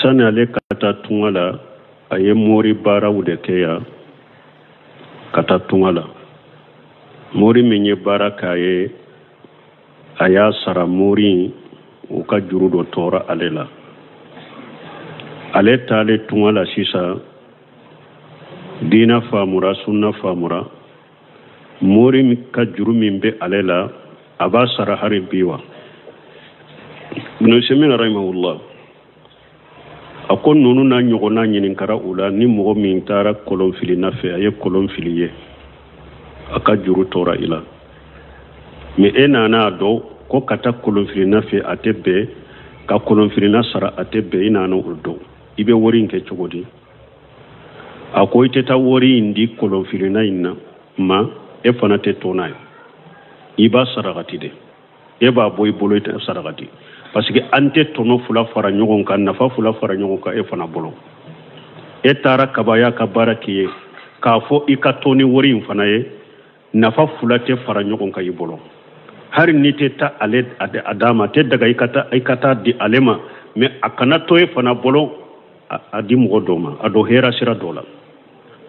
Sani ale ka taa tunga la, a ye mori baaraw de kɛ yan ka taa tunga la. Mori min ye baara k'a ye, a y'a sara. Mori in u ka juru dɔ tora ale la. Ale taalen tunga la sisan, diina faamura, sunna faamura. Mori ka juru min bɛ ale la, a b'a sara hari bi wa? Ibn Usaymin rahimahullah a ko ninnu n'a ɲɔgɔnna ɲininkara u la, ni mɔgɔ min taara kolonfilinna fɛ, a ye kolon fili ye, a ka juru tora i la, mais e nana a dɔn ko ka taa kolonfilinna fɛ, a tɛ bɛn ka kolonfilinna sara, a tɛ bɛn. I nana o dɔn, i bɛ wari in kɛ cogo di? A ko i tɛ taa wari in di kolonfilinna in na ma, e fana tɛ to n'a ye, i b'a sarakati de. E b'a bɔ i bolo, i tɛ sarakati, parce que an tɛ tɔnɔ fila fara ɲɔgɔn kan, nafa fila fara ɲɔgɔn kan e fana bolo. E taara kabaya ka baara k'i ye, k'a fɔ i ka to ni wari in fana ye, nafa fila tɛ fara ɲɔgɔn kan i bolo. Hali n'i tɛ taa ale a d'a ma, a tɛ daga i ka taa di ale ma, mais a kana to e fana bolo, a di mɔgɔ dɔ ma, a don hɛrɛ sira dɔ la.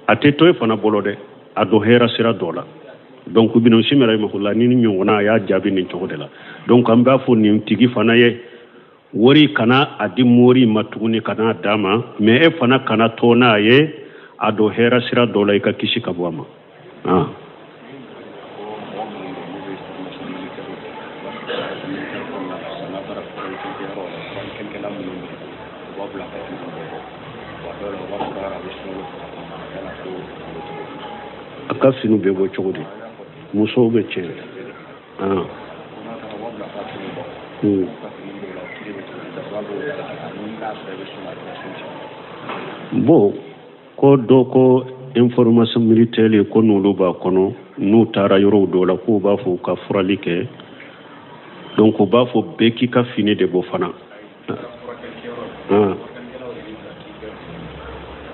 A tɛ to e fana bolo dɛ, a don hɛrɛ sira dɔ la. Donc Ibn Usaymin rahimahullah ni ɲɔgɔnna, a y'a jaabi nin cogo de la. Donc an b'a fɔ nin tigi fana ye, wari kana a di mori ma tuguni, kana d'a ma, mais e fana kana to n'a ye, a don hɛrɛ sira dɔ la, i ka kisi ka bɔ a ma. Ah. A ka finiw bɛ bɔ cogo di? Musow bɛ cɛ. Ah. Bon, ko dɔ ko information militaire ko n'olu b'a kɔnɔ, n'u taara yɔrɔw dɔw la, k'u b'a fɔ u ka furali kɛ, donc u b'a fɔ bɛɛ k'i ka fini de bɔ fana. Ah.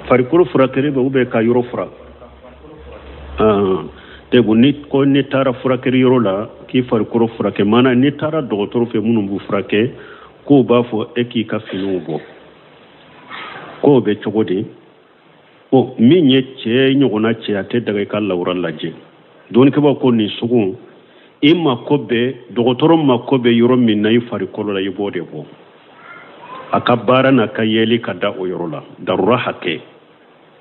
Farikolo furakɛli bɛ ou bien ka yɔrɔ fura? Ah. Debu ni ko n'i taara furakɛli yɔrɔ la k'i farikolo furakɛ, maana n'i taara dɔgɔtɔrɔ fɛ minnu b'u furakɛ, k'u b'a fɔ e k'i ka finiw bɔ, k'o bɛ cogo di? Bon, min ye cɛ ɲɔgɔnna cɛ, a tɛ daga i ka lawura lajɛ. Dɔnnikɛbaaw ko nin sugu, i mako bɛ dɔgɔtɔrɔ mako bɛ yɔrɔ min na i farikolo la, i b'o de bɔ. A ka baara n'a ka yeli ka da o yɔrɔ la, darura hakɛ.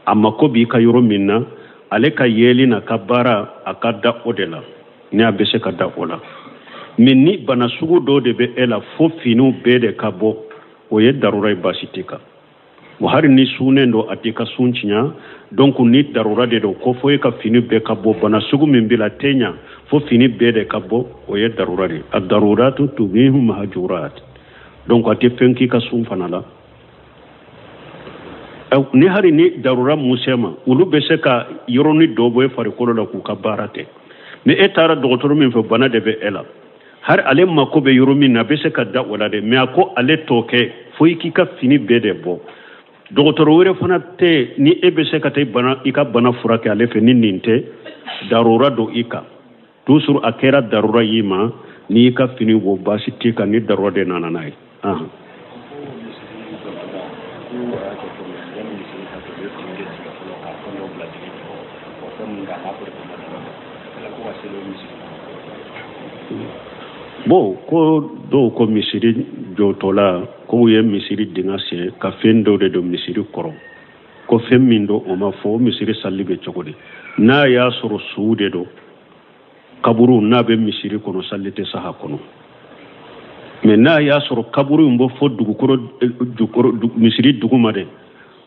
A mako b'i ka yɔrɔ min na, ale ka yeli n'a ka baara, a ka da o de la, ni a bɛ se ka da o la. Mais ni bana sugu dɔ de bɛ e la, fo finiw bɛɛ de ka bɔ, o ye darura ye, baasi t'i kan. Bon, hali ni sunnen don, a t'i ka sun tiɲɛ. Donc ni darura de don ko fo e ka fini bɛɛ ka bɔ, bana sugu min b'i la tɛ ɲa, fo fini bɛɛ de ka bɔ, o ye darura de ye. A daruratu tubihu mahjurat. Donc a tɛ fɛn k'i ka sun fana la. Ni hali ni darura mun se ma, olu bɛ se ka yɔrɔnin dɔ bɔ e farikolo la k'u ka baara kɛ. Ni e taara dɔgɔtɔrɔ min fɛ, bana de bɛ e la, hali ale mako bɛ yɔrɔ min na, a bɛ se ka da o la dɛ, mais a ko ale t'o kɛ fo i k'i ka fini bɛɛ de bɔ. Dɔgɔtɔrɔ wɛrɛ fana tɛ ni e bɛ se ka taa i ka bana furakɛ ale fɛ ni nin tɛ. Darura don i kan toujours, a kɛra darura y'i ma, n'i y'i ka fini bɔ, baasi t'i kan, ni darura de nana n'a ye. Bon, ko dɔw ko misiri jɔtɔla, ko u ye misiri dingɛ sen ka fɛn dɔw de don misiri kɔrɔ, ko fɛn min don, o ma fɔ. Misiri sali bɛ cogo di? N'a y'a sɔrɔ suw de don, kaburu n'a bɛ misiri kɔnɔ, sali tɛ saha kɔnɔ. Mais n'a y'a sɔrɔ kaburu in bɔ fo dugukolo jukɔrɔ, misiri duguma de,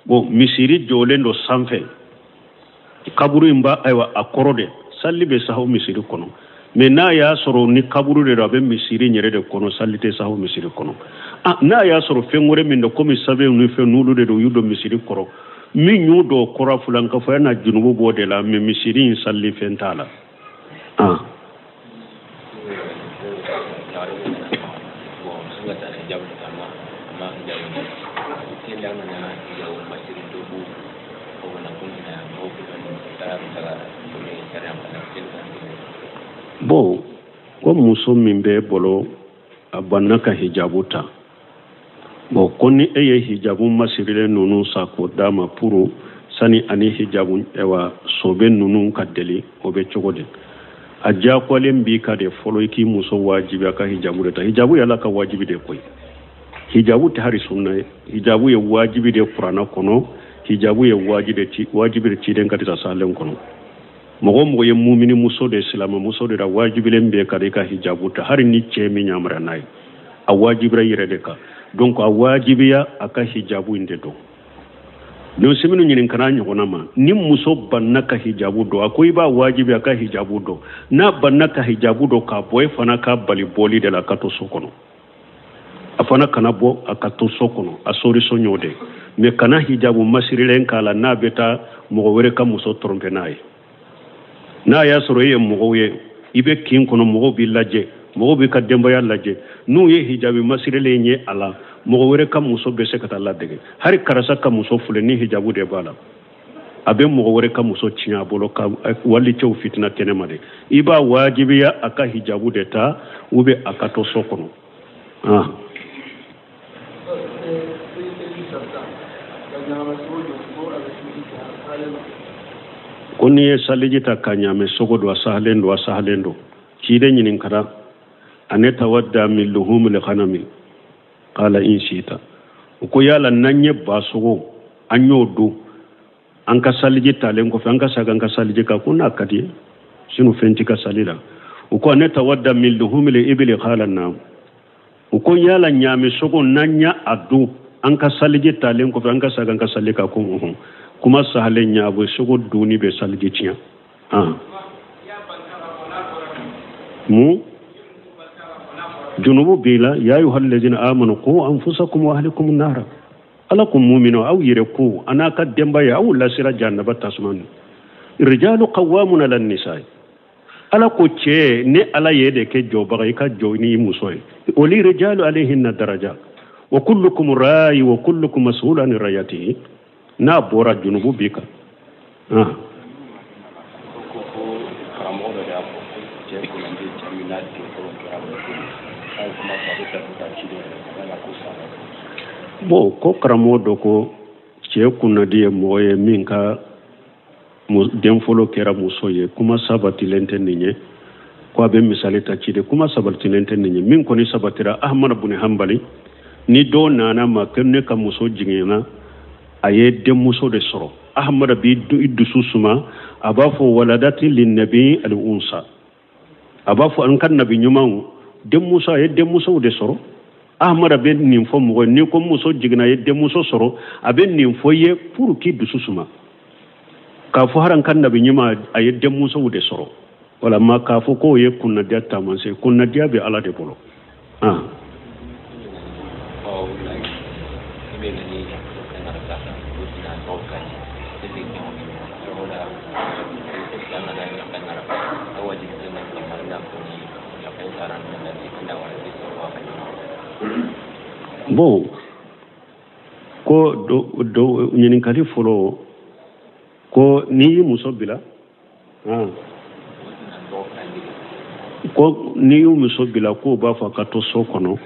bon, misiri jɔlen don sanfɛ, kaburu in b'a, ayiwa, a kɔrɔ de, sali bɛ saha misiri kɔnɔ. Mais n'a y'a sɔrɔ ni kaburu de don, a bɛ misiri yɛrɛ de kɔnɔ, sali tɛ saha misiri kɔnɔ. Ah, n'a y'a sɔrɔ fɛn wɛrɛ min don, komi sɛbɛnw ni fɛn n'olu de don, u y'u don misiri kɔrɔ, min y'u don kɔrɔ fulan ka fɔ na junubu b'o de la, mais misiri in sali fɛn t'a la. Ah. Bon, ko muso min b'e bolo, a banna ka hijabu ta. Bon, ko ni e ye hijabu masirilen ninnu san k'o d'a ma pour sani ani hijabu ɛwa sobe ninnu ka deli, o bɛ cogo di? A diyagoyalen b'i kan de fɔlɔ i k'i muso wajibi a ka hijabu de ta. Hijabu ye Ala ka wajibi de koyi. Hijabu tɛ hari sunna ye, hijabu ye wajibi de kuranna kɔnɔ, hijabu ye wajibi de ciden ka hadisa sahalen kɔnɔ. Mɔgɔ o mɔgɔ ye mumini muso de, silamɛ muso de la, wajibilen b'e kan i ka hijabu ta, hali ni cɛ m'i yamaruya n'a ye, a wajibira i yɛrɛ de kan. Donc a wajibiya a ka hijabu in de don. Ibn Usaymin ɲininkana ɲɔgɔnna ma, ni muso banna ka hijabu don, a ko i b'a wajibi a ka hijabu don. N'a banna ka hijabu don k'a bɔ, e fana k'a bali bɔli de la, a ka to so kɔnɔ. A fana kana bɔ, a ka to so kɔnɔ, a solution y'o de. Mais kana hijabu masirilen k'a la n'a bɛ taa mɔgɔ wɛrɛ ka muso tromper n'a ye. N'a y'a sɔrɔ e ye mɔgɔw ye, i bɛ kin kɔnɔ, mɔgɔw b'i lajɛ, mɔgɔw b'i ka denbaya lajɛ, n'u ye hijabi masirilen ye a la, mɔgɔ wɛrɛ ka muso bɛ se ka taa ladege. Hari karisa ka muso filɛ ni hijabu de b'a la, a bɛ mɔgɔ wɛrɛ ka muso tiɲɛ a bolo ka walicɛw fitina kɛnɛma de. I b'a wajibiya a ka hijabu de ta, ou bien a ka to so kɔnɔ. Ah. Ko n'i ye saliji ta ka ɲaamɛ sogo dun, a sahalen don, a sahalen don. Ciden ɲininkara, anatawadda min luhumil ghanami qala in shita. U ko yala n'an ye ba sogo an y'o dun an ka saliji talen kɔfɛ, an ka saga an ka saliji kan, ko n'a ka di ye, sinon fɛn t'i ka sali la. U ko anatawadda min luhumil ibili qala naam. U ko yala ɲaamɛ sogo n'an y'a a dun an ka saliji talen kɔfɛ, an ka saga an ka sali kan, ko unhun. Kuma sahalen, ɲaamɛ sogo dunni bɛ saliji tiɲɛ. Ah. Mu junubu b'i la. Ya ayuha alladhina amanu qu anfusakum wa ahlikum nara. Ala ko muminu, aw yɛrɛ ko a n'a ka denbaya, aw lasira jahannaba tasuma ni. Rijalu qawwamuna ala nisa. Ala ko cɛ, ne Ala ye de kɛ jɔbaga, i ka jɔ ni muso ye. Wali rijalu alayhinna daraja wa kullukum ra'i wa kullukum mas'ulun an ra'yatihi. N'a bɔra junubu b'i kan. Ah. Bon, ko karamɔgɔ dɔ ko cɛ kunnadi ye mɔgɔ ye min ka den fɔlɔ kɛra muso ye. Kuma sabatilen tɛ nin ye, ko a bɛ misali ta ciden. Kuma sabatilen tɛ nin ye. Min kɔni sabatira, Ahmad bun Hanbali, ni dɔ nana ma ko ne ka muso jiginna, a ye denmuso de sɔrɔ, Ahmad b'i dusu suma, a b'a fɔ waladati linnabi al unsa, a b'a fɔ an ka nabi ɲumanw denmuso, a ye denmusow de sɔrɔ. Ahmad bɛ nin fɔ mɔgɔ ye, n'i ko muso jiginna a ye denmuso sɔrɔ, a bɛ nin fɔ i ye pour k'i dusu suma, k'a fɔ hali an ka nabi ɲuman a ye denmusow de sɔrɔ. Wala ma k'a fɔ k'o ye kunnadiya taamasiyɛn, kunnadiya bɛ Ala de bolo. Ah. Bon, ko do, do, ɲininkali fɔlɔ, ko n'i y'i muso bila, ah. Ko n'i y'u muso bila k'o b'a fɔ a ka to so kɔnɔ,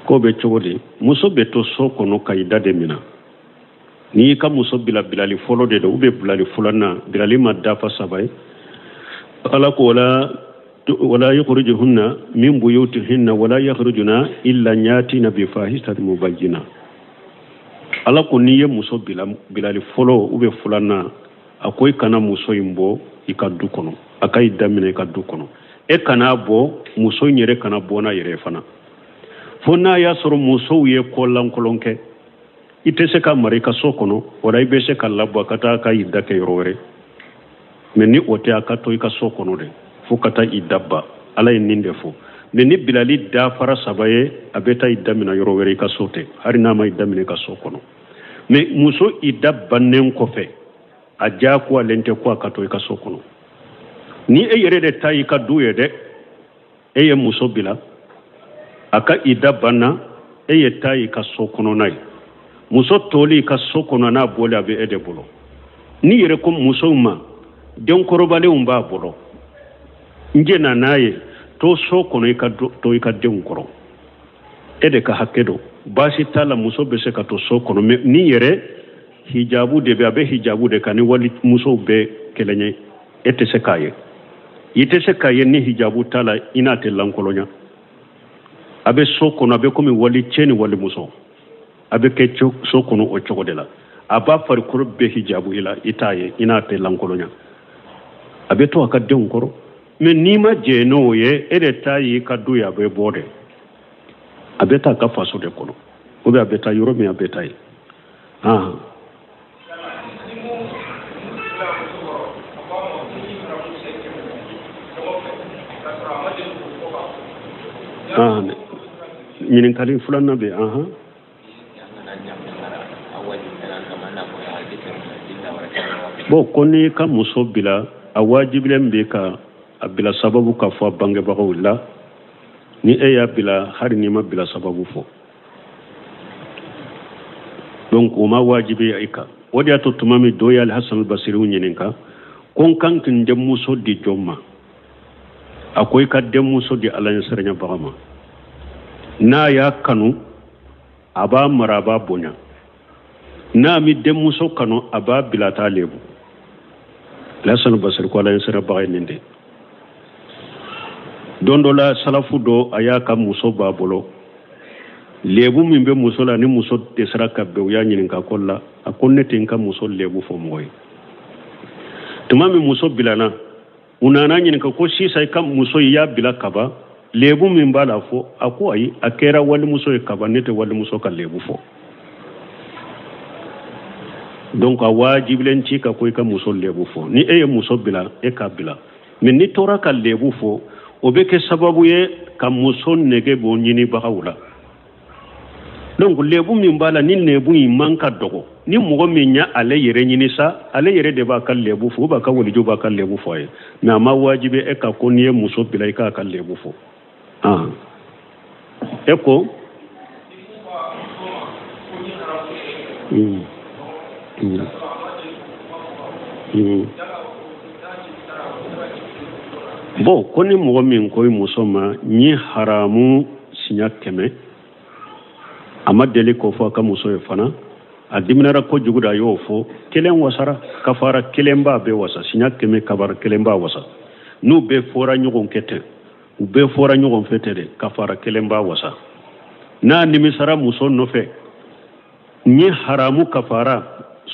k'o bɛ cogo di? Muso bɛ to so kɔnɔ ka i da de minɛ. N'i y'i ka muso bila bilali fɔlɔ de don, ou bien bilali filanan, bilali ma dafa saba ye. Ala ko wala wala yukhrijuhunna min buyutihinna wala yakhrujuna illa yatina bi fahishatin mubayyina. Ala ko n'i ye muso bila bilali fɔlɔ ou bien filanan, a ko i kana muso in bɔ i ka du kɔnɔ, a ka i daminɛ i ka du kɔnɔ. E kana bɔ, muso in yɛrɛ kana bɔ n'a yɛrɛ fana, fo n'a y'a sɔrɔ musow ye ko lankolon kɛ. I tɛ se ka mara i ka so kɔnɔ, wala i bɛ se ka labɔ a ka taa ka i da kɛ yɔrɔ wɛrɛ. Mais ni o tɛ, a ka to i ka so kɔnɔ de fo ka taa i da ban. Ala ye nin de fɔ. Mais ni bilali dafara saba ye, a bɛ taa i daminɛ yɔrɔ wɛrɛ, i ka so tɛ, hali n'a ma i daminɛ i ka so kɔnɔ. Mais muso i da bannen kɔfɛ, a diyagoyalen tɛ ko a ka to i ka so kɔnɔ. Ni e yɛrɛ de ta i ka du ye dɛ, e ye muso bila a ka i da banna, e ye taa i ka so kɔnɔna ye. Muso toli i ka so kɔnɔ n'a bɔli, a bɛ e de bolo. N'i yɛrɛ ko musow ma, denkɔrɔbalenw b'a bolo, n jɛnna n'a ye, to so kɔnɔ, i ka to i ka denw kɔrɔ, e de ka hakɛ don. Baasi t'a la, muso bɛ se ka to so kɔnɔ, mais ni yɛrɛ hijabu de bɛ, a bɛ hijabu de kan ni wali musow bɛɛ kelen ye, e tɛ se k'a ye. I tɛ se k'a ye ni hijabu t'a la, i n'a tɛ lankolonya. A bɛ so kɔnɔ, a bɛ komi wali cɛ ni wali muso, a bɛ kɛ so kɔnɔ o cogo de la. A b'a farikolo bɛɛ hijabu i la, i t'a ye, i n'a tɛ lankolonya. A bɛ to a ka denw kɔrɔ. Mais n'i ma jɛn n'o ye, e de ta y'i ka du ye, a bɛ bɔ de, a bɛ taa a ka faso de kɔnɔ, ou bien a bɛ taa yɔrɔ min, a bɛ taa yen. Ɲininkali filanan bɛ yen. Bon, ko n'i ka muso bila, a wajibilen bɛ ka a bila sababu ka fɔ a bangebagaw la. Ni e y'a bila, hali n'i ma bila sababu fɔ, donc o ma wajibiya i kan. O de y'a to tuma min dɔ ye Alhasan Albasiriw ɲininka ko n kan k'i denmuso di jɔn ma, a ko i ka denmuso di Ala ɲɛsiranɲɛbaga ma. N'a y'a kanu, a b'a mara, a b'a bonya. N'a mi denmuso kanu, a b'a bila t'a lebu. Alhasan Basiri ko Ala ɲɛsiranbaga ye nin de. Don dɔ la, salafu dɔ, a y'a ka muso b'a bolo, lebu min bɛ muso la, ni muso dɛsɛra ka bɛn, u y'a ɲininka ko la, a ko ne tɛ n ka muso lebu fɔ mɔgɔ ye. Tuma min muso bilana, u nana ɲininka ko sisan i ka muso i y'a bila kaban, lebu min b'a la fɔ, a ko ayi, a kɛra walimuso ye kaban, ne tɛ walimuso ka lebu fɔ. Donc a wajibilen t'i kan ko i ka muso lebu fɔ. Ni e ye muso bila, e k'a bila. Mais n'i tora ka lebu fɔ, o bɛ kɛ sababu ye ka muso nege bɔ ɲinibagaw la. Donc lebu min b'a la, ni lebu in man ka dɔgɔ, ni mɔgɔ min y'a ale yɛrɛ ɲini sa, ale yɛrɛ de b'a ka lebu fɔ, ou b'a ka waliju b'a ka lebu fɔ a ye. Mais a ma wajibi e ka ko n'i ye muso bila i k'a ka lebu fɔ. E ko bon, ko ni mɔgɔ min ko i muso ma n ye haramu siɲɛ 100, a ma deli k'o fɔ a ka muso ye fana, a diminara kojugu de, a y'o fɔ, kelen wasara, kafara kelen b'a bɛɛ wasa, siɲɛ 100 kafara kelen b'a wasa. N'u bɛɛ fɔra ɲɔgɔn kɛ ten, u bɛɛ fɔra ɲɔgɔn fɛ ten de, kafara kelen b'a wasa. N'a nimisara muso nɔfɛ, n ye haramu kafara,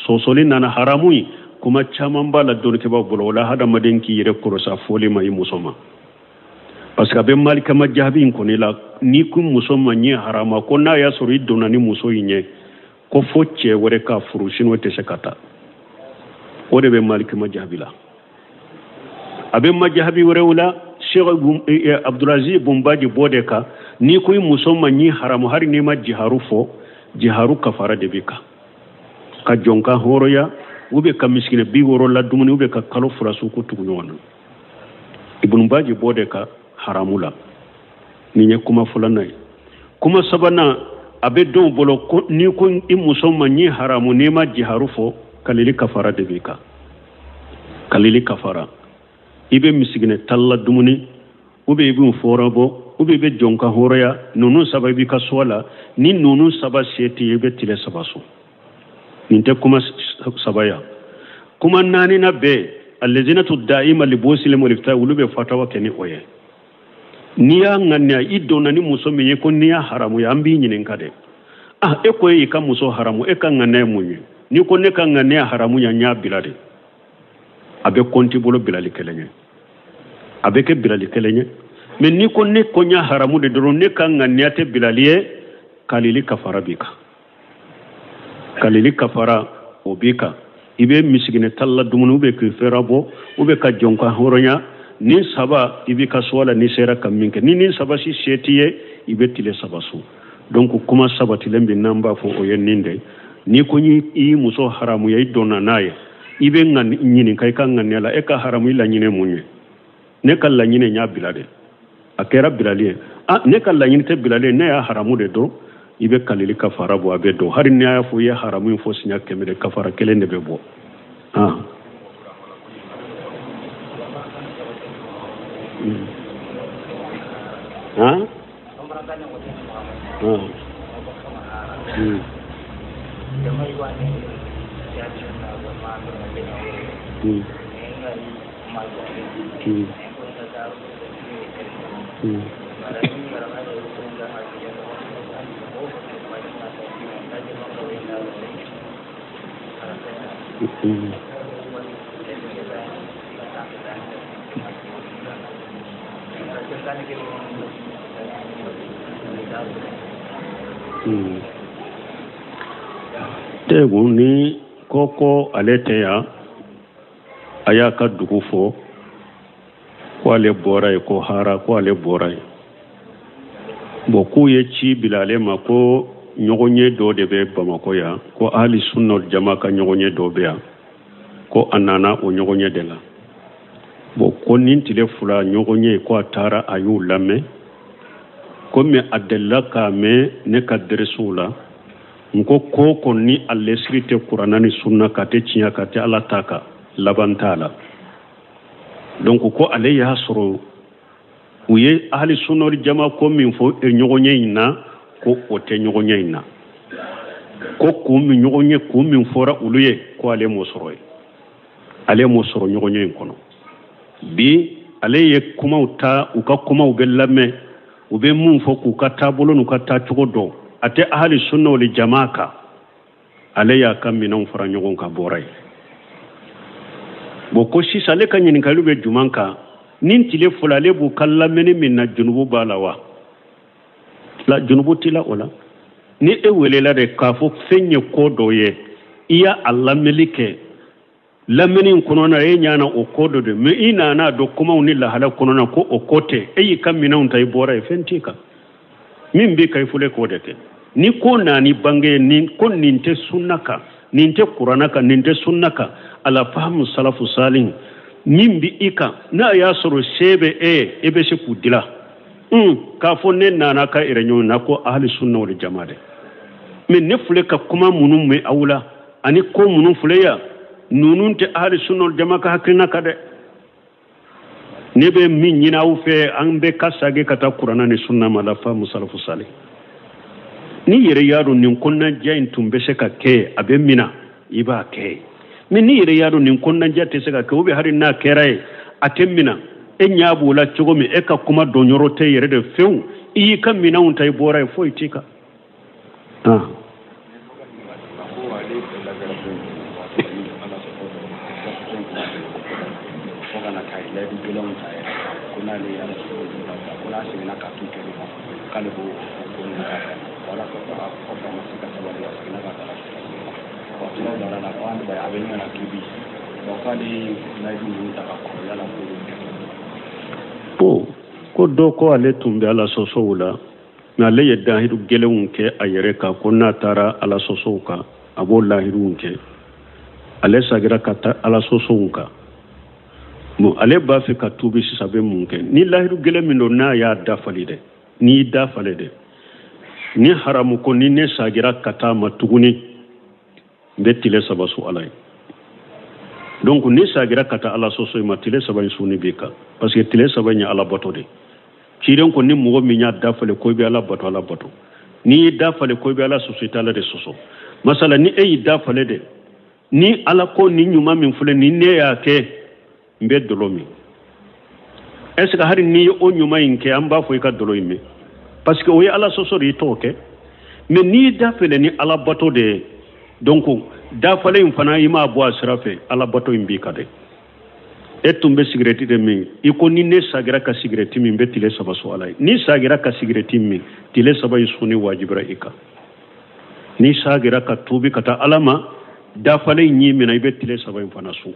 sɔsɔli nana haramu ye, kuma caman b'a la dɔnnikɛbaaw bolo. O la hadamaden k'i yɛrɛ kɔrɔsa fɔli ma i muso ma, parce que a bɛ malikama jaabi in kɔni la, n'i ko muso ma n ye harama, ko n'a y'a sɔrɔ i donna ni muso in ye, ko fo cɛ wɛrɛ k'a furu, sinon tɛ se ka taa. O de bɛ malikama jaabi la. A bɛ majahabi wɛrɛw la, Cheikh Abdulaziz Bun Baji b'o de kan, n'i ko i muso ma n ye haramu, hali n'i ma jiharu fɔ, jiharu kafara de b'i kan, ka jɔn ka hɔrɔnya, ou bien ka misikina 60 la dumuni, ou bien ka kalo 2 su ko tugu ɲɔgɔn na. Ibn Baji b'o de kan haramu la. Nin ye kuma filanan ye. Kuma sabanan, a bɛ dɔw bolo ko n'i ko i muso ma n ye haramu, n'i ma jiharu fɔ, kalili kafara de b'i kan. Kalili kafara, i bɛ misikina 10 la dumuni, ou bien i bɛ fɔra bɔ, ou bien i bɛ jɔn ka hɔrɔnya, ninnu saba i b'i ka so la, ni ninnu saba se t'i ye, i bɛ tile 3 so. Nin tɛ kuma saba ya. Kuma naaninan bɛɛ, alladhinatu da'ima li busilihim wa lifta, olu bɛ fatawa kɛ ni o ye. N'i y'a ŋaniya, i donna ni muso min ye ko n'i y'a haramuya, an b'i ɲininka dɛ. E ko e y'i ka muso haramu, e ka ŋaniya ye mun ye? N'i ko ne ka ŋaniya haramuya, n y'a bila de. A bɛ kɔnti bolo bilali kelen ye, a bɛ kɛ bilali kelen ye. Mais n'i ko ne ko n y'a haramu de dɔrɔn, ne ka ŋaniya tɛ bilali ye, kalili kafara b'i kan. Kalili kafara o b'i kan. I bɛ misikina 10 la dumuni, ou bien k'i fɛrɛ bɔ, ou bien ka jɔn ka hɔrɔnya, ni saba i b'i ka so la, n'i sera ka min kɛ. Ni nin saba si se t'i ye, i bɛ tile 3 so. Donc kuma sabatilen bɛ n'an b'a fɔ o ye nin de ye. N'i ko i muso haramuya, i donna n'a ye, i bɛ ɲininka i ka ŋaniya la, e ka haramu i laɲini mun ye? Ne ka laɲini n y'a bila de, a kɛra bilali ye. Ne ka laɲini tɛ bilali ye, ne y'a haramu de dɔrɔn. I bɛ kalili kafara bɔ, a bɛ dɔn. Hali n'i y'a fɔ i ye haramu in fɔ siɲɛ 100 de, kafara kelen de bɛ bɔ. Tɛgun ni ko ale tɛ yan, a y'a ka dugu fɔ ko ale bɔra yen, ko hara ko ale bɔra yen. Bon, k'u ye ci bila ale ma ko ɲɔgɔnye dɔ de bɛ Bamakɔ yan, ko ahli sunna jama ka ɲɔgɔnye dɔ bɛ yan, ko a nana o ɲɔgɔnye de la. Bon, ko nin tile fila ɲɔgɔnye, ko a taara a y'u lamɛn, komi a delila k'a mɛn ne ka dɛrɛsiw la, n ko ko ni a lɛsiri tɛ kuranna ni sunna ka tɛ tiɲɛ ka tɛ ala ta kan, laban t'a la. Donc ko ale y'a sɔrɔ u ye ahli sunna jama ko min fɔ ɲɔgɔnye in na, ko o tɛ ɲɔgɔnye in na, ko kun min ɲɔgɔnye kun min fɔra olu ye, ko ale m'o sɔrɔ yen, ale m'o sɔrɔ ɲɔgɔnye in kɔnɔ. Bi ale ye kumaw ta, u ka kumaw bɛ lamɛn, u bɛ mun fɔ k'u ka taabolo n'u ka taacogo dɔn, a tɛ ahli sunna wal jamaa kan, ale y'a ka minɛnw fara ɲɔgɔn kan bɔra yen. Bon, ko sisan ale ka ɲininkali bɛ jumɛn kan? Ni tile fila ale b'u ka lamɛnni min na, junubu b'a la wa? La, junubu t'i la o la. Ni e welela de k'a fɔ fɛn ye ko dɔ ye, i y'a a lamɛnli kɛ, lamɛnni in kɔnɔna e ɲana o ko dɔ de, mais i nana dɔn kumaw ni lahala kɔnɔna ko o ko tɛ, e y'i ka minɛnw ta i bɔra yen, fɛn t'i kan. Min b'i kan, i fɔlɔ k'o de kɛ. Ni ko nani bange ni ko nin tɛ sunna kan, nin tɛ kuranna kan, nin tɛ sunna kan, ala fahamu salafu salin, min bi i kan, n'a y'a sɔrɔ se bɛ e ye, e bɛ se k'u dila k'a fɔ ne nana ka réunion na ko ahli sunna wal jama dɛ, mais ne filɛ ka kuma minnu mɛn aw la ani ko minnu filɛ yan, ninnu tɛ ahli sunna wal jama ka hakilina kan dɛ. Ne bɛ min ɲini aw fɛ, an bɛ ka sage ka taa kuranna ni sunna ma, la fahamu salafu salin. Ni yɛrɛ y'a dɔn nin kɔnɔnajɛ in tun bɛ se ka kɛ, a bɛ mina, i b'a kɛ. Mais ni yɛrɛ y'a dɔn nin kɔnɔnajɛ tɛ se ka kɛ, ou bien hali n'a kɛra ye a tɛ mina, e ɲɛ b'o la cogo min, e ka kuma dɔnyɔrɔ tɛ yɛrɛ de fewu, i y'i ka minɛnw ta i bɔra yen, foyi t'i kan. Bon, ko dɔ ko ale tun bɛ ala sɔsɔw la, mais ale ye dahiru gɛlɛnw kɛ a yɛrɛ kan, ko n'a taara ala sɔsɔw kan a b'o lahiruw kɛ, ale sagira ka taa ala sɔsɔw kan. Bon, ale b'a fɛ ka tuubi sisan, bɛ mun kɛ? Ni lahiru gɛlɛn min don, n'a y'a dafali dɛ, n'i y'i dafale dɛ, ni haramu ko ni ne sagira ka taa ma tuguni, n bɛ tile saba su ala ye. Donc ni sagira ka taa ala sɔsɔ ma, tile saba in sunni b'i kan, parce que tile saba in ye ala bato de. Ciden ko ni mɔgɔ min y'a dafale ko i bɛ ala bato, ala bato. N'i y'i dafale ko i bɛ ala sɔsɔ, i tɛ ala de sɔsɔ. Masala ni e y'i dafale de, ni ala ko ni ɲuman min filɛ ni ne y'a kɛ, n bɛ dɔlɔ min. Est ce que hali n'i ye o ɲuman in kɛ, an b'a fɔ i ka dɔlɔ in min, parce que o ye ala sɔsɔ de, i t'o kɛ. Mais n'i y'i dafale ni ala bato de ye, donc dafale in fana i m'a bɔ a sira fɛ, ala bato in b'i kan dɛ. E tun bɛ sigirɛti de min, i ko ni ne sagira ka sigirɛti min, n bɛ tile saba su ala ye. N'i sagira ka sigirɛti min, tile saba in sunni wajibira i kan. N'i sagira ka tuubi ka taa ala ma, dafale in y'i minɛ, i bɛ tile saba in fana sun.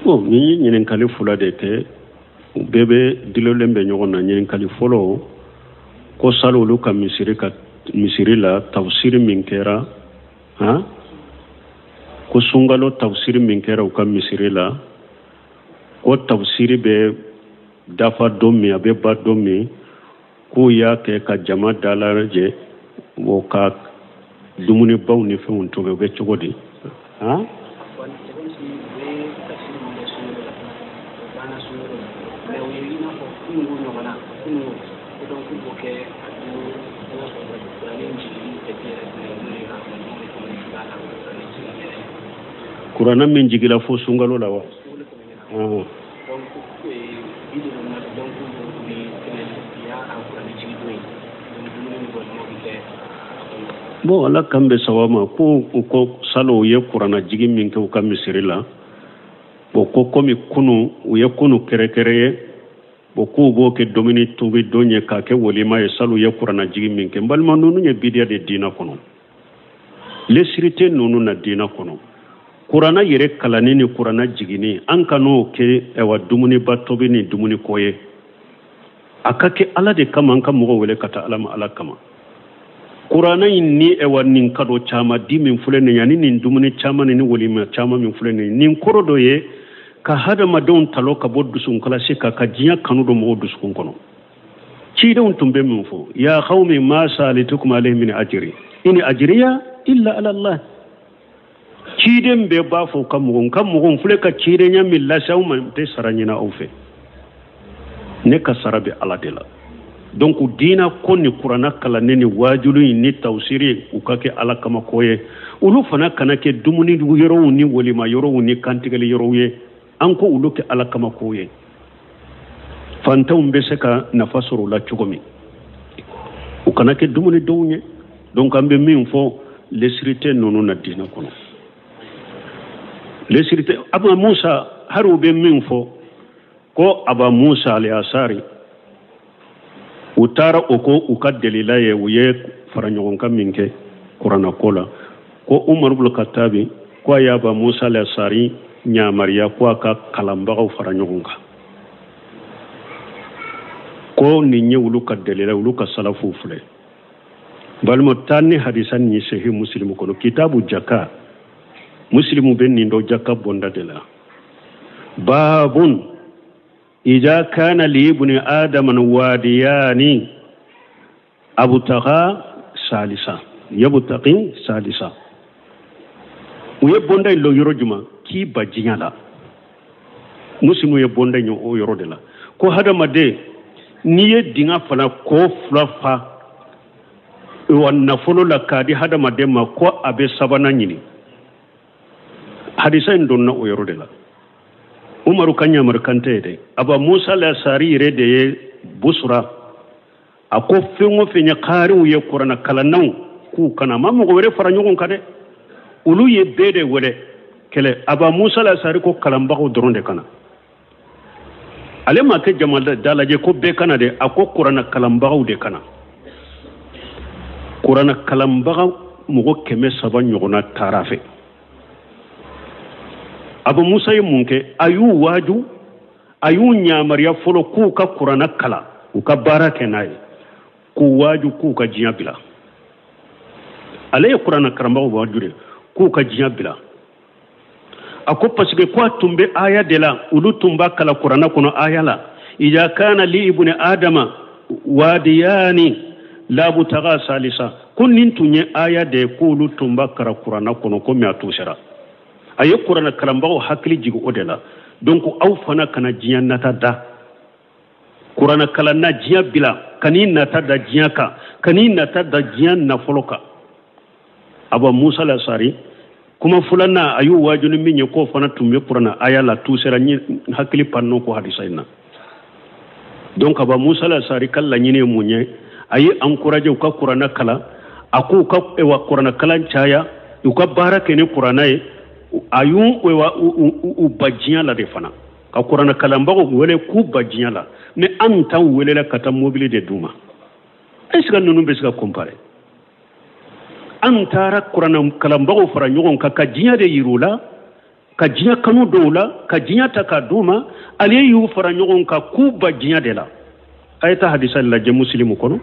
Bon, nin ye ɲininkali fila de kɛ, u bɛɛ bɛ dulonnen bɛ ɲɔgɔn na. Ɲininkali fɔlɔ ko salon olu ka misiri ka misiri la tafsiri min kɛra, han, ko sunkalo tafsiri min kɛra u ka misiri la, ko tafsiri bɛ dafa don min, a bɛ ban don min, k'u y'a kɛ ka jama dalajɛ o ka dumunibaw ni fɛnw tobi, o bɛ cogo di? Han, kuranna min jigila fo sunkalo la wa? Bon, ala k'an bɛn sawaba ma. Ko u ko salon u ye kuranna jigin min kɛ u ka misiri la, bon, ko komi kunu u ye kunu kɛrɛkɛrɛ ye, bon, k'u b'o kɛ dumuni tobi don ye k'a kɛ walima ye salon u ye kuranna jigin min kɛ. N balima, ninnu ye bidiya de diina kɔnɔ, lesiri tɛ ninnu na diina kɔnɔ. Kuranna yɛrɛ kalanni ni kuranna jiginni, an kan'o kɛ ɛwa dumuniba tobi ni dumuni ko ye. A ka kɛ ala de kama, an ka mɔgɔw wele ka taa ala ma ala kama. Kuranna in ni ɛwa nin kado caman di min filɛ nin ye, ani nin dumuni caman ni walima caman min filɛ nin ye, nin kɔrɔ dɔ ye ka hadamadenw talɔ ka bɔ dusukunkalasi kan, ka diɲɛ kanu don mɔgɔw dusukun kɔnɔ. Cidenw tun bɛ min fɔ: ya qawmi ma sa'altukum alayhi min ajri in ajriya illa ala Allah. Ciden bɛɛ b'a fɔ ka mɔgɔw, n ka mɔgɔw filɛ ka cidenya min lase aw ma, n tɛ sara ɲini aw fɛ, ne ka sara bɛ ala de la. Donc diina ko ni kuranna kalanni ni waajulu in ni tawsiri, u ka kɛ ala kama ko ye. Olu fana kana kɛ dumuni yɔrɔw ni walima yɔrɔw ni kantigɛli yɔrɔw ye. An ko olu kɛ ala kama ko ye, fantanw bɛ se ka nafa sɔrɔ u la cogo min, u kana kɛ dumuni dɔw ye. Donc an bɛ min fɔ, lesiri tɛ ninnu na diinɛ kɔnɔ, lesiri tɛ. Aba Musa, hari u bɛ min fɔ ko Aba Musa al-Asari, u taara o ko u ka delila ye, u ye fara ɲɔgɔn kan min kɛ kuranna ko la, ko Umaru bulu Katabi ko a y'Aba Musa al-Asari ɲamariya ko a ka kalanbagaw fara ɲɔgɔn kan, ko nin ye olu ka delila, olu ka salafuw filɛ. Balima, taa ni hadisa nin ye Sahih Muslimu kɔnɔ, kitabu jaka, Muslimu bɛ nin dɔ jaka bonda de la. Babun ida kana li ibni adama wadiyani abutaga salisa yabutaqi salisa. U ye bonda in lɔ yɔrɔ jumɛn? K'i ba diɲɛ la. Muslimu ye bonda in o yɔrɔ de la, ko hadamaden n'i ye dingɛ fana ko fila fa wa nafolo la k'a di hadamaden ma, ko a bɛ sabanan ɲini. Hadisa in donna o yɔrɔ de la. Umaru ka ɲamari kan tɛ ye dɛ, Aba Musa al-Asari yɛrɛ de ye Busura, a ko fɛn o fɛn ye kaariw ye, kuranna kalannaw, k'u kana a ma mɔgɔ wɛrɛ fara ɲɔgɔn kan dɛ, olu ye bɛɛ de wele kɛlɛ. Aba Musa al-Asari ko kalanbagaw dɔrɔn de kana, ale ma kɛ jama dalajɛ ko bɛɛ kana dɛ, a ko kuranna kalanbagaw de kana. Kuranna kalanbaga mɔgɔ 300 ɲɔgɔnna taara fɛ. Abu Musa ye mun kɛ? A y'u waaju, a y'u ɲamariya fɔlɔ k'u ka kuranna kalan, u ka baara kɛ n'a ye, k'u waaju k'u ka diɲɛ bila. Ale ye kuranna karamɔgɔw waaju de k'u ka diɲɛ bila. A ko parce que ko a tun bɛ aya de la, olu tun b'a kalan kuranna kɔnɔ aya la, ida kana li ibni adama wadiyani labutaga salisa, ko nin tun ye aya de ye k'olu tun b'a kalan kuranna kɔnɔ, ko mɛ a t'u sera. A ye kuranna kalanbagaw hakili jigin o de la. Donc aw fana kana diɲɛ nata da kuranna kalanna, diɲɛ bila, kan'i nata da diɲɛ kan, kan'i nata da diɲɛ nafolo kan. Aba Musa al-Asari kuma filanan a y'u waaju ni min ye, k'o fana tun bɛ kuranna aya la, tu sera hakili panno ko hadisa in na. Donc Aba Musa al-Asari ka laɲini ye mun ye? A ye encouragé u ka kuranna kalan, a k'u ka kuranna kalan caya, u ka baara kɛ ni kuranna ye. A y'u u ba diɲɛ la de fana, ka kuranna kalanbagaw wele k'u ba diɲɛ la. Mais an t'anw welela ka taa mobili de d'u ma. Est ce que ninnu bɛ se ka comparer? An taara kuranna kalanbagaw fara ɲɔgɔn kan ka diɲɛ de yir'u la, Ka diɲɛ kanu don u la, ka diɲɛ ta k'a d'u ma. Ale y'u fara ɲɔgɔn kan k'u ba diɲɛ de la. A ye taa hadisa lajɛ Musilimu kɔnɔ,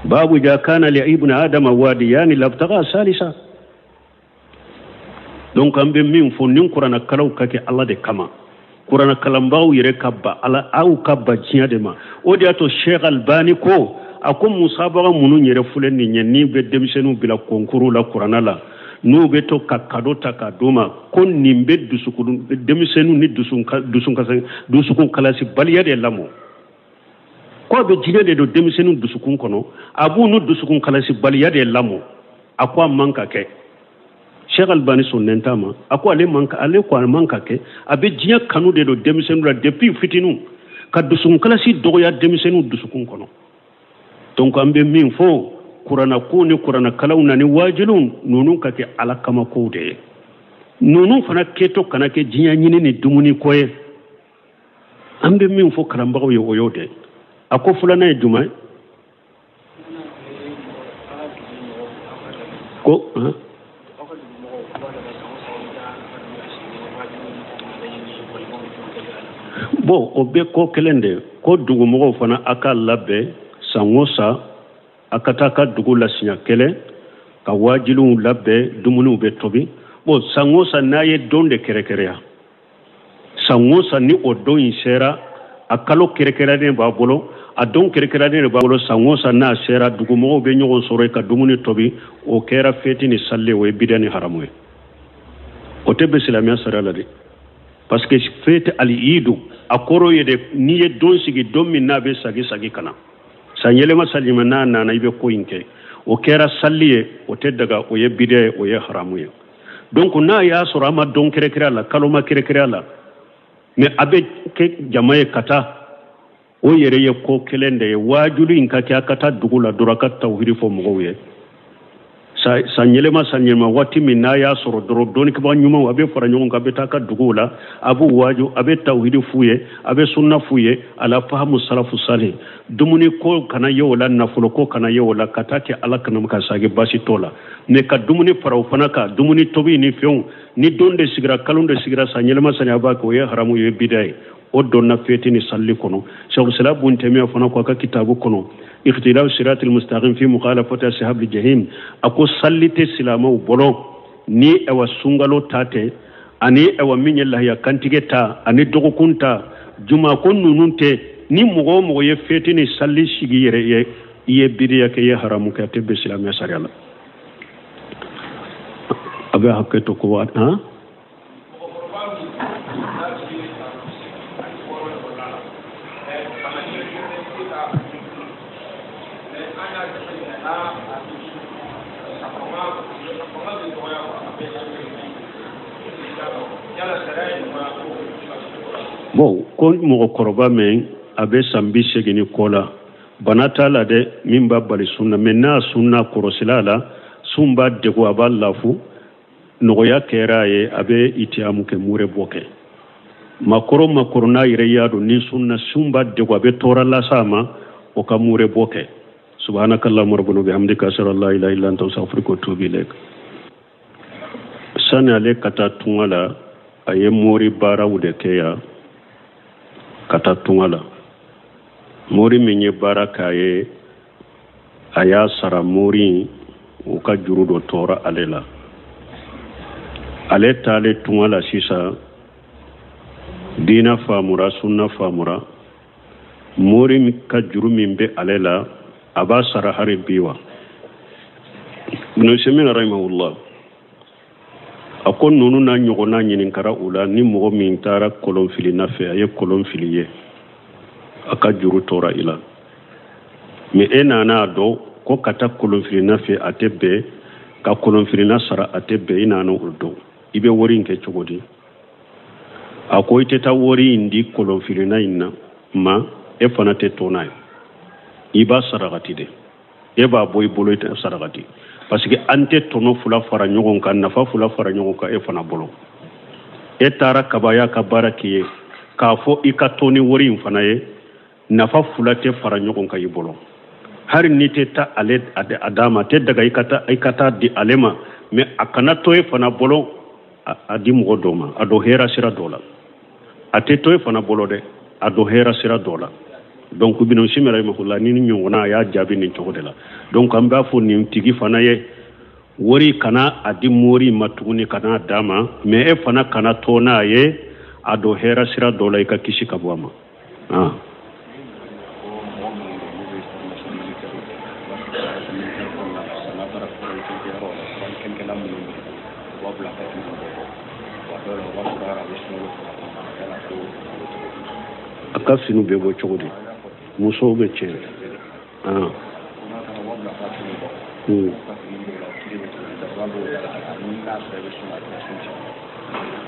babu ja kana li ibn adama wadiyani labtaga salisa. Donc an bɛ min fɔ, ni kuranɛkalanw ka kɛ Ala de kama, kuranɛ kalanbagaw yɛrɛ ka ba Ala, aw ka ba diɲɛ de ma. O de y'a to Sheikh Albani ko, a ko musabaga minnu yɛrɛ filɛ nin ye, n'i bɛ denmisɛnninw bila concours la kuranɛ la, n'u bɛ to ka cadeau ta k'a d'u ma, ko nin bɛ dusukun denmisɛnninw ni dusukun kalasibaliya de lamɔ. Ko a bɛ jinɛ de don denmisɛnninw dusukun kɔnɔ, a b'u ni dusukun kalasibaliya de lamɔ. A ko a man ka kɛ. Sheikh Albani sɔnnen t'a ma. A ko ale man ka, ale ko a man ka kɛ. A bɛ diɲɛ kanu de don denmisɛnninw la depuis fitininw, ka dusukun kalasi dɔgɔya denmisɛnninw dusukun kɔnɔ. Donc an bɛ min fɔ, kuranako ni kuranakalanw na ni waajuliw ninnu ka kɛ Ala kama kow de ye. Ninnu fana kɛtɔ kana kɛ diɲɛ ɲini ni dumuni ko ye. An bɛ min fɔ kalanbagaw ye, o y'o de. A ko filanan ye jumɛn ye? Ko bon, o bɛ ko kelen de ko dugumɔgɔw fana a k'a labɛn san o san, a ka taa ka dugu la siɲɛ kelen, ka waajiliw labɛn, dumuniw bɛ tobi. Bon, san o san n'a ye don de kɛrɛkɛrɛya, san o san ni o don in sera, a kalo kɛrɛkɛrɛnnen b'a bolo, a don kɛrɛkɛrɛnnen de b'a bolo. San o san n'a sera, dugumɔgɔw bɛ ɲɔgɔn sɔrɔ ka dumuni tobi. O kɛra feti ni salli, o ye bida ni haramu ye. O tɛ bɛn silamɛya sariya la dɛ, parce que feti ali idu, a kɔrɔ ye de n'i ye don sigi, don min n'a bɛ sagi sagi ka na san yɛlɛma, san yɛlɛma n'a nana, i bɛ ko in kɛ. O kɛra salli ye, o tɛ daga, o ye bida ye, o ye haramu ye. Donc n'a y'a sɔrɔ a ma don kɛrɛkɛrɛ la, kalo ma kɛrɛkɛrɛ la, mais a bɛ kɛ jama ye ka taa, o yɛrɛ ye ko kelen de ye. Waajuli in ka kɛ, a ka taa dugu la dɔrɔn, a ka tawhidi fɔ mɔgɔw ye. San yɛlɛma, san yɛlɛma, waati min n'a y'a sɔrɔ dɔrɔn, dɔnnikɛbaa ɲumanw a bɛ fara ɲɔgɔn kan, a bɛ taa ka duguw la, a b'u waaju, a bɛ tawhidi f'u ye, a bɛ sunna f'u ye, ala fahamu salafu salih. Dumuni ko kana ye o la, nafolo ko kana ye o la, ka taa kɛ Ala kana ka sagi, baasi t'o la. Mais ka dumuni fara o fana kan, dumuni tobi ni fɛnw, ni don de sigira, kalo de sigira, san yɛlɛma, san a b'a kɛ, o ye haramu ye, bida ye. O donna feti ni salli kɔnɔ. Sheikhul Islam Bun Taymiya fana ko a ka kitabu kɔnɔ, Ikhtilaf Siratil Mustaqim fi Mukhalafati Ashabil Jahim, a ko salli tɛ silamɛw bolo ni ɛwa sunkalo ta tɛ, ani ɛwa min ye lahiya kantigɛ ta, ani dɔgɔkun ta, juma ko ninnu tɛ. Ni mɔgɔ o mɔgɔ ye feti ni salli sigi yɛrɛ ye, i ye biriya kɛ, i ye haramu kɛ, a tɛ bɛn silamɛya sariya la. A bɛ hakɛ to ko han. Bon, ko mɔgɔkɔrɔba min a bɛ san 80 ni kɔ la, bana t'a la dɛ min b'a bali sun na, mais n'a sunna kɔrɔsila la, sun b'a degun, a b'a lafu, nɔgɔya kɛra a ye, a bɛ itiyamu kɛ, mure bɔ kɛ. Makɔrɔ makɔrɔ n'a yɛrɛ y'a dɔn ni sunna sun b'a degun, a bɛ tɔɔrɔ las'a ma, o ka mure bɔ kɛ. Subhanakallahumma rabbana bihamdika, ashhadu an la ilaha illa anta, astaghfiruka wa atubu ilaik. Sani ale ka taa tunga la, a ye mori baaraw de kɛ yan ka taa tunga la. Mori min ye baara k'a ye, a y'a sara. Mori in, u ka juru dɔ tɔɔrɔ ale la. Ale taalen tunga la sisan, diina faamura, sunna faamura, mori ka juru min bɛ ale la, a b'a sara hari bi wa? Ibn Usaymin rahimahullah a ko ninnu n'a ɲɔgɔnna ɲininkara u la, ni mɔgɔ min taara kolon filina fɛ, a ye kolon fili ye, a ka juru tora i la, mais e nana a dɔn ko ka taa kolon filina fɛ a tɛ bɛn, ka kolon filina sara a tɛ bɛn, i nana o dɔn, i bɛ wari in kɛ cogo di? A ko i tɛ taa wari in di kolon filina in na ma, e fana tɛ to n'a ye, i b'a sarakati de, e b'a bɔ i bolo, i tɛ sarakati, parce que an tɛ tɔnɔ fila fara ɲɔgɔn kan, nafa fila fara ɲɔgɔn kan e fana bolo. E taara kabaya ka baara k'i ye, k'a fɔ i ka to ni wari in fana ye, nafa fila tɛ fara ɲɔgɔn kan i bolo. Hali n'i tɛ taa ale a d'a ma, a tɛ daga i ka taa di ale ma, mais a kana to e fana bolo. a di mɔgɔ dɔ ma, a don hɛrɛ sira dɔ la. A tɛ to e fana bolo dɛ, a don hɛrɛ sira dɔ la. Donc Ibn Usaymin rahimahullah ni ɲɔgɔnna a y'a jaabi nin cogo de la. Donc an b'a fɔ nin tigi fana ye, wari kana a di mori ma tuguni, kana d'a ma, mais e fana kana to n'a ye, a don hɛrɛ sira dɔ la, i ka kisi ka bɔ a ma. A ka finiw bɛ bɔ cogo di? Musow bɛ cɛ.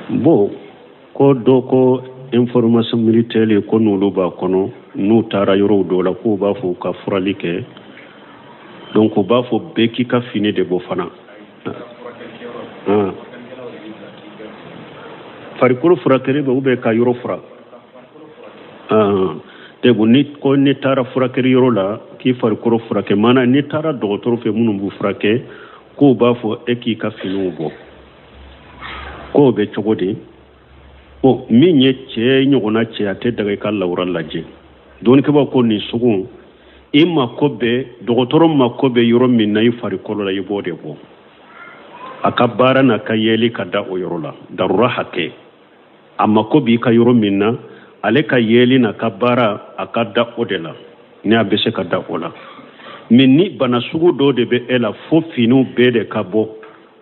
Bon, ko dɔ ko information militaire ko n'olu b'a kɔnɔ, n'u taara yɔrɔw dɔw la, k'u b'a fɔ u ka furali kɛ. Donc u b'a fɔ bɛɛ k'i ka fini de bɔ fana. Farikolo furakɛli bɛ ou bien ka yɔrɔ fura. Debo ni ko n'i taara furakɛli yɔrɔ la k'i farikolo furakɛ, maana n'i taara dɔgɔtɔrɔ fɛ minnu b'u furakɛ, k'u b'a fɔ e k'i ka finiw bɔ, k'o bɛ cogo di? Bon, min ye cɛ ɲɔgɔnna cɛ, a tɛ daga i ka lawura lajɛ. Dɔnnikɛbaaw ko nin sugu i mako bɛ, dɔgɔtɔrɔ mako bɛ yɔrɔ min na i farikolo la, i b'o de bɔ. A ka baara n'a ka yeli ka da o yɔrɔ la, darura hakɛ. A mako b'i ka yɔrɔ min na, ale ka yeli n'a ka baara a ka da o de la, ni a bɛ se ka da o la. Mais ni bana sugu dɔ de bɛ e la fo finiw bɛɛ de ka bɔ,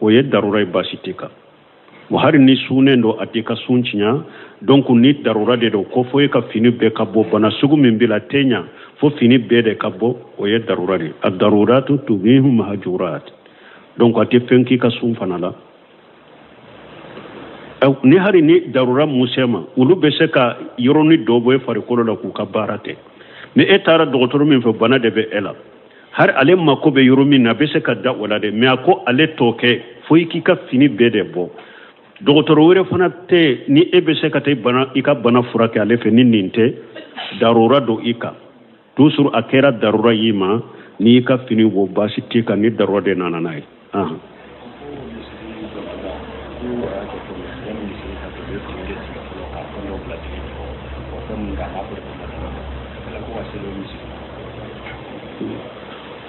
o ye darura ye, baasi t'i kan. Bon, hali ni sunnen don, a t'i ka sun tiɲɛ. Donc ni darura de don ko fo e ka fini bɛɛ ka bɔ, bana sugu min b'i la tɛ ɲa fo fini bɛɛ de ka bɔ, o ye darura de ye. A daruratu tubihu mahjurat. Donc a tɛ fɛn k'i ka sun fana la. Ni hali ni darura mun se ma, olu bɛ se ka yɔrɔnin dɔ bɔ e farikolo la k'u ka baara kɛ. Ni e taara dɔgɔtɔrɔ min fɛ, bana de bɛ e la, hali ale mako bɛ yɔrɔ min na, a bɛ se ka da o la dɛ, mais a ko ale t'o kɛ fo i k'i ka fini bɛɛ de bɔ. Dɔgɔtɔrɔ wɛrɛ fana tɛ ni e bɛ se ka taa i ka bana furakɛ ale fɛ ni nin tɛ, darura don i kan. Toujours a kɛra darura y'i ma, n'i y'i ka fini bɔ, baasi t'i kan, ni darura de nana n'a ye.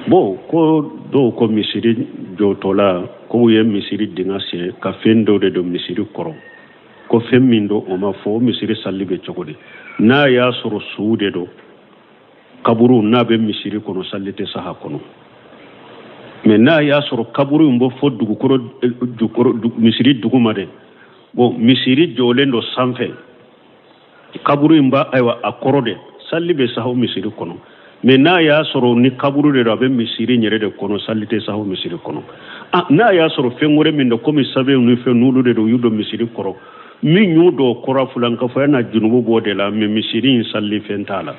Bon, ko dɔw ko misiri jɔtɔla k'u ye misiri dingɛ sen ka fɛn dɔw de don misiri kɔrɔ, ko fɛn min don o ma fɔ, o misiri sali bɛ cogo di? N'a y'a sɔrɔ suw de don, kaburu n'a bɛ misiri kɔnɔ, sali tɛ saha kɔnɔ. Mais n'a y'a sɔrɔ kaburu in bɔ fo dugukolo jukɔrɔ, misiri duguma de, bon, misiri jɔlen don sanfɛ, kaburu in b'a ayiwa a kɔrɔ de, sali bɛ saha misiri kɔnɔ. Mais n'a y'a sɔrɔ ni kaburu de don, a bɛ misiri yɛrɛ de kɔnɔ, sali tɛ saha misiri kɔnɔ. N'a y'a sɔrɔ fɛn wɛrɛ min don, komi sɛbɛnw ni fɛn n'olu de don, u y'u don misiri kɔrɔ, min y'u don kɔrɔ fulankafoya na junubu b'o de la, mais misiri in sali fɛn t'a la.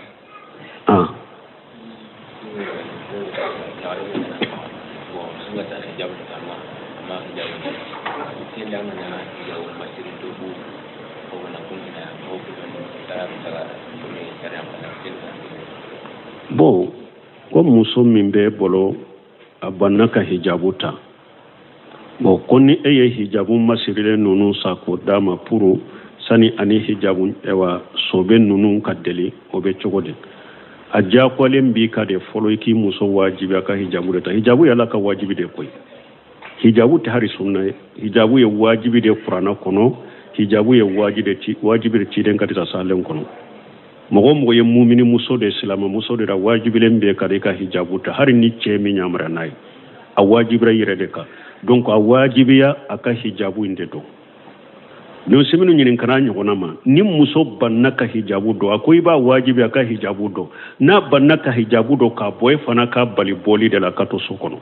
Bon, ko muso min b'e bolo a banna ka hijabu ta, bon, ko ni e ye hijabu masirilen ninnu san k'o d'a ma pour sani ani hijabu ɛwa sobe ninnu ka deli, o bɛ cogo di? A diyagoyalen b'i ka de fɔlɔ i k'i muso wajibi a ka hijabu de ta. Hijabu ye Ala ka wajibi de koyi. Hijabu tɛ hali sunna ye, hijabu ye wajibi de kuranna kɔnɔ, hijabu ye wajibi de ciden ka disa salen kɔnɔ. Mɔgɔ mɔgɔ ye mumini muso de, silamɛ muso de la, wajibilen bɛ ka i ka hijabu ta, hali ni cɛ min yamaruya n'a ye, a wajibira i yɛrɛ de kan. Donc a wajibiya a ka hijabu in de don. Ni siminu ɲininkana ɲɔgɔnna ma, ni muso banna ka hijabu don, a ko i b'a wajibi a ka hijabu don. N'a banna ka hijabu don k'a bɔ, e fana ka bali bɔli de la, ka to so kɔnɔ.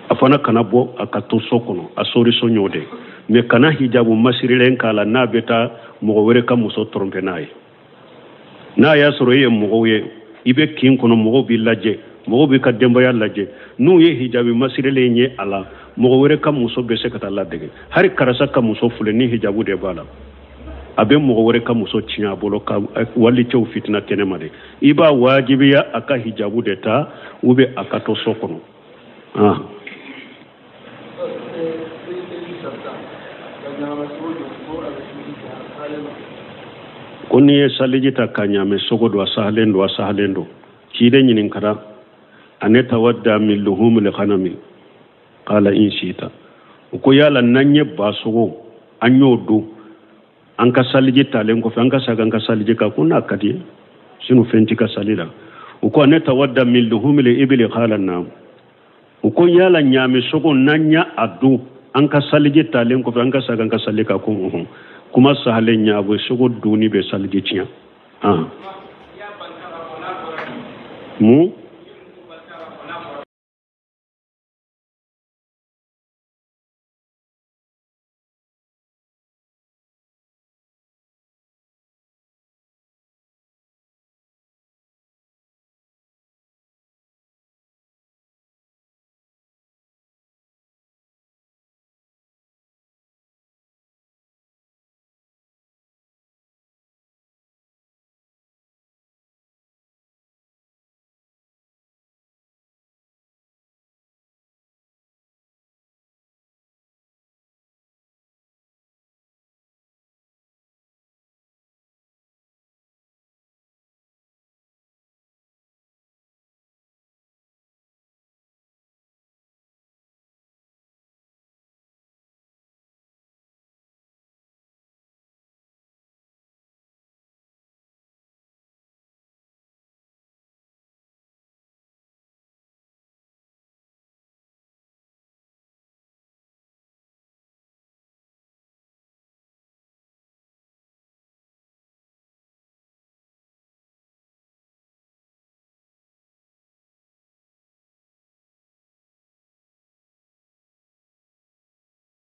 A fana kana bɔ, a ka to so kɔnɔ, a solution y'o de. Mais kana hijabu masirilen k'a la n'a bɛ taa mɔgɔ wɛrɛ ka muso tromper n'a ye. N'a y'a sɔrɔ e ye mɔgɔw ye, i bɛ kin kɔnɔ, mɔgɔw b'i lajɛ, mɔgɔw b'i ka denbaya lajɛ, n'u ye hijabi masirilen ye a la, mɔgɔ wɛrɛ ka muso bɛ se ka taa ladege. Hali karisa ka muso filɛ ni hijabu de b'a la, a bɛ mɔgɔ wɛrɛ ka muso tiɲɛ a bolo ka walicɛw fitina kɛnɛma de. I b'a wajibiya a ka hijabu de ta, ou bien a ka to so kɔnɔ. Ko n'i ye saliji ta ka ɲaamɛ sogo dun, a sahalen don, a sahalen don. Ciden ɲininkara anatawadda min luhumil ghanami, qala in shita. U ko yala n'an ye ba sogo an y'o dun an ka saliji talen kɔfɛ, an ka sagin an ka saliji kan, ko n'a ka di sinu fɛn t'i ka sali la. U ko anatawadda min luhumil ibili, qala naam. U ko yala ɲaamɛ sogo n'an y'a a dun an ka saliji talen kɔfɛ, an ka sagin an ka sali kan, ko unhun. Kuma sahalen, ɲaamɛ sogo dunni bɛ saliji tiɲɛ. Mun?